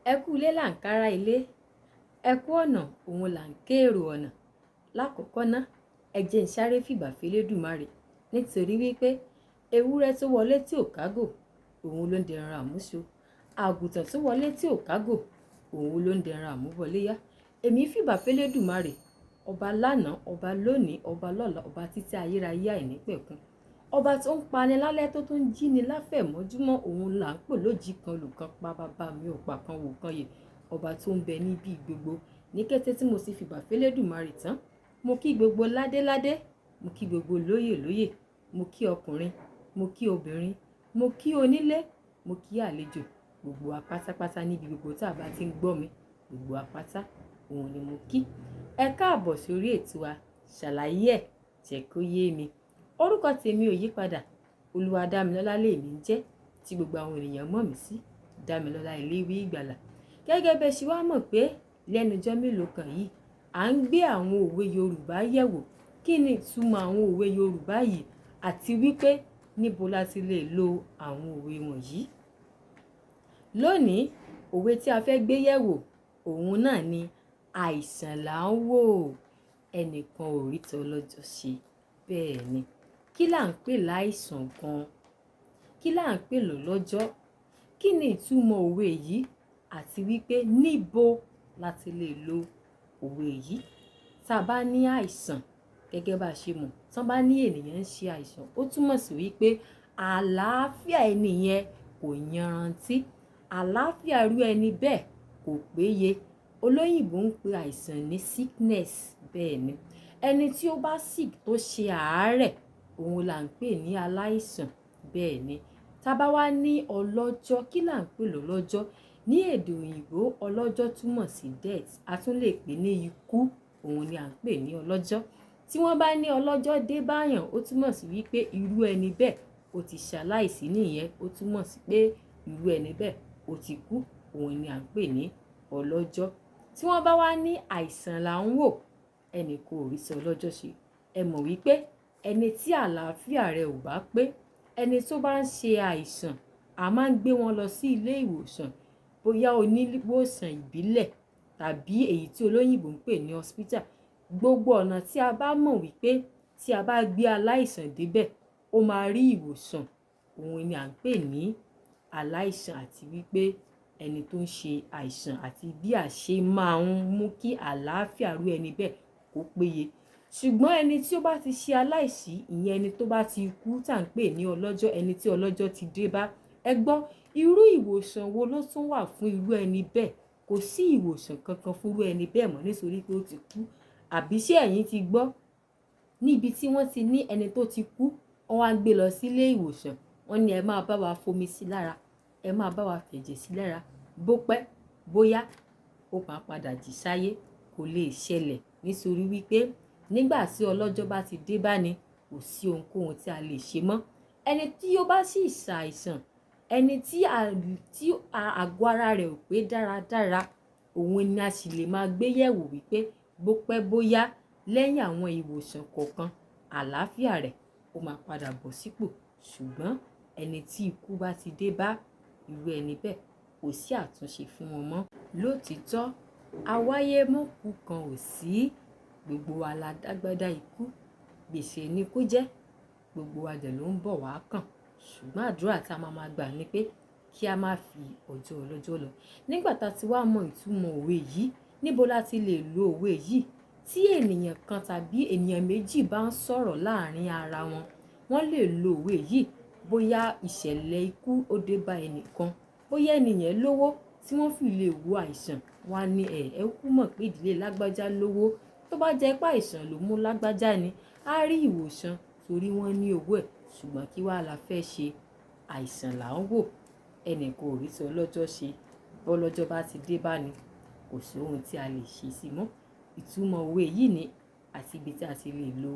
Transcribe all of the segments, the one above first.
Ẹ kú ilé là ń kárá ilé, ẹ kú ọ̀nà òun là ń kéèrò ọ̀nà. Lákọ̀ọ́kọ́ ná, ẹ jẹ́ n sáré fìbà f'Elédùmarè nítorí wípé ewúrẹ́ tó wọlé tí ò kágò, òun ló ń dẹran àmúṣọ. Àgùntàn tó wọlé tí ò kágò, òun ló ń dẹran àmúbọléyá. Èmi fìbà f'Elédùmarè, ọba lánàá, ọba lónìí, ọba lọ́la, ọba títí ayérayé àìnípẹ̀kun. Ọba tó ń pani lálẹ́ tó tún ń jí ni láfẹ̀mọ́júmọ́, òun là ń pè lójì kan lùkan pa bàbá mi ò pa kan wò kan yè. Ọba tó ń bẹ níbí gbogbo. Ní kété tí mo sì fìbà f'Elédùmarè tán, mo kí gbogbo ládéládé, mo kí gbogbo lóyè lóyè, mo kí ọkùnrin, mo kí obìnrin, mo kí onílé, mo kí àlejò, gbogbo wa pátápátá níbi gbogbo tí a bá ti ń gbọ́ mi, gbogbo wa pátá, òun ni mo kí. Ẹ káàbọ̀ sórí ètò wa, ṣàlàyé ẹ̀ jẹ́ kó yé mi. Orúkọ tèmi ò yípadà, Olúwadámilọ́lá lèmi ń jẹ́, tí gbogbo àwọn ènìyàn mọ̀ mí sí, Dámilọ́lá Eléwé Ìgbàlà. Gẹ́gẹ́ bí ẹ ṣe wá mọ̀ pé lẹ́nu ijọ́ mélòó kan yìí, à ń gbé àwọn òwe Yorùbá yẹ̀wò. Kí ni ìtumọ̀ àwọn òwe Yorùbá yìí àti wípé níbo la ti lè lo àwọn òwe wọ̀nyí? Lónìí, òwe tí a fẹ́ gbé yẹ̀wò, òun náà ni àìsàn là ń wò, ẹnìkan ò rí tọlọ́jọ́ ṣe. Bẹ́ẹ̀ ni, kí là ń pè láìsàn gan-an? Kí là ń pè lọ́lọ́jọ́? Kí ni ìtumọ̀ òwe yìí àti wípé níbo la ti lè lo òwe yìí? Tí a bá ní àìsàn, gẹ́gẹ́ bá ṣe mọ̀, tí wọ́n bá ní ènìyàn ń ṣe àìsàn, ó túmọ̀ sí wípé àlàáfíà ẹni yẹn kò yanrantí. Àlàáfíà irú ẹni bẹ́ẹ̀ kò péye. Olóyìnbo ń pe àìsàn ní sickness. Bẹ́ẹ̀ ni, ẹni tí ó bá sick tó ṣe àárẹ̀, òun là ń pè ní aláìsàn. Bẹ́ẹ̀ ni, tí a bá wá ní ọlọ́jọ́, kí là ń pè lọ́lọ́jọ́? Ní èdè òyìnbó, ọlọ́jọ́ túmọ̀ sí death. A tún lè pè ní ikú, òun ni à ń pè ní ọlọ́jọ́. Tí wọ́n bá ní ọlọ́jọ́ dé báyàn, ó túmọ̀ sí wípé irú ẹni bẹ́ẹ̀ ó ti ṣaláìsí nìyẹn. Ó túmọ̀ sí pé irú ẹni bẹ́ẹ̀ ó ti kú, òun ni à ń pè ní ọlọ́jọ́. Tí wọ́n bá wá ní àìsàn là ń wò, ẹni kò rí sọ ọlọ́jọ́ ṣe. Ẹ mọ̀ wípé ẹni tí àlàáfíà rẹ̀ ò bá pé, ẹni tó bá ń ṣe àìsàn, a máa ń gbé wọn lọ sí ilé ìwòsàn, bóyá oníwòsàn ìbílẹ̀ tàbí èyí tí olóyìnbo ń pè ní hospital. Gbogbo ọ̀nà tí a bá mọ̀ wípé tí a bá gbé aláìsàn dé bẹ̀, ó máa rí ìwòsàn, òun ni à ń pè ní aláìsàn àti wípé ẹni tó ń ṣe àìsàn àti bí a ṣe máa ń mú kí àlàáfíà irú ẹni bẹ́ẹ̀ kó péye. Ṣùgbọ́n ẹni tí ó bá ti ṣe aláìsí, ìyẹn ẹni tó bá ti kú tí à ń pè ní ọlọ́jọ́, ẹni tí ọlọ́jọ́ ti dé bá. Ẹ gbọ́, irú ìwòsàn wo ló tún wà fún irú ẹni bẹ́ẹ̀? Kò sí ìwòsàn kankan fún irú ẹni bẹ́ẹ̀ mọ́ nítorí pé ó ti kú. Àbí ṣé ẹ̀yin ti gbọ́? Níbi tí wọ́n ti ní ẹni tó ti kú, wọ́n wá gbé lọ sí ilé ìwòsàn, wọ́n ní ẹ máa bá wa fomi sí lára, ẹ máa bá wa fẹ̀jẹ̀ sí lára. Bó pẹ́, bóyá ó máa padà jí sáyé, kò lè ṣẹlẹ̀ nítorí wípé nígbà tí ọlọ́jọ́ bá ti dé bá ni, kò sí ohunkóhun tí a lè ṣe mọ́. Ẹni tí ó bá sì ṣàìsàn, ẹni tí àgọ́ ara rẹ̀ ò pé dáradára, òun ni a sì lè máa gbé yẹ̀wò wípé bó pẹ́ bóyá lẹ́yìn àwọn ìwòsàn kọ̀ọ̀kan, àlàáfíà rẹ̀ ó máa padà bọ̀ sípò. Ṣùgbọ́n ẹni tí ikú bá ti dé bá, irú ẹni bẹ́ẹ̀ kò sí àtúnṣe fún wọn mọ́. Lóòtítọ́, àwáyé mọ́kù kan ò sí, gbogbo wa la dágbádá ikú, gbèsè ni kó jẹ́, gbogbo wa dẹ̀ ló ń bọ̀ wá kàn. Ṣùgbọ́n àdúrà tí a máa ma gbà ni pé kí a má fi ọjọ́ ọlọ́jọ́ lọ. Nígbà tá a ti wá mọ ìtumọ̀ òwe yìí, níbo la ti lè lo òwe yìí? Tí ènìyàn kan tàbí ènìyàn méjì bá ń sọ̀rọ̀ láàárín ara wọn, wọ́n lè lo òwe yìí bóyá ìṣẹ̀lẹ̀ ikú ó dé bá ẹni kan, bóyá ènìyàn lówó tí wọ́n fi lè wo àìsàn, wọ́n á ní ẹ̀, ẹ kú mọ̀ pé ìdílé lágbájá lówó. Tó bá jẹ́ pé àìsàn ló mú lágbájá ni, á rí ìwòsàn torí wọ́n ní owó ẹ̀. Ṣùgbọ́n kí wá la fẹ́ ṣe? Àìsàn là ń wò, ẹni kò rí sọ ọlọ́jọ́ ṣe. Bọ́lọ́jọ́ bá ti dé bá ni, kò sí ohun tí a lè ṣe sí mọ́. Ìtumọ̀ òwe yìí ni àti ibi tí a ti lè lo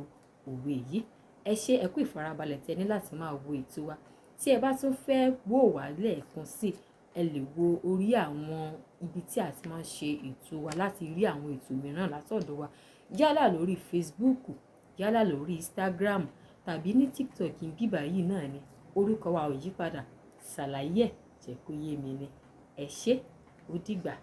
òwe yìí. Ẹ ṣé, ẹ kú ìfarabalẹ̀ tẹ ní láti máa wo ètò wa. Tí ẹ bá tún fẹ́ wò wá lẹ́ẹ̀kan sí, ẹ lè wo orí àwọn ibi tí a ti máa ń ṣe ètò wa láti rí àwọn ètò mìíràn látọ̀dọ̀ wa. Yálà lórí Facebook, yálà lórí Instagram tàbí ní TikTok bíbà yìí náà ni. Orúkọ wa ò yípadà. Ṣàlàyé ẹ̀ jẹ́ kó yé mi ni. Ẹ ṣé. Ó dìgbà.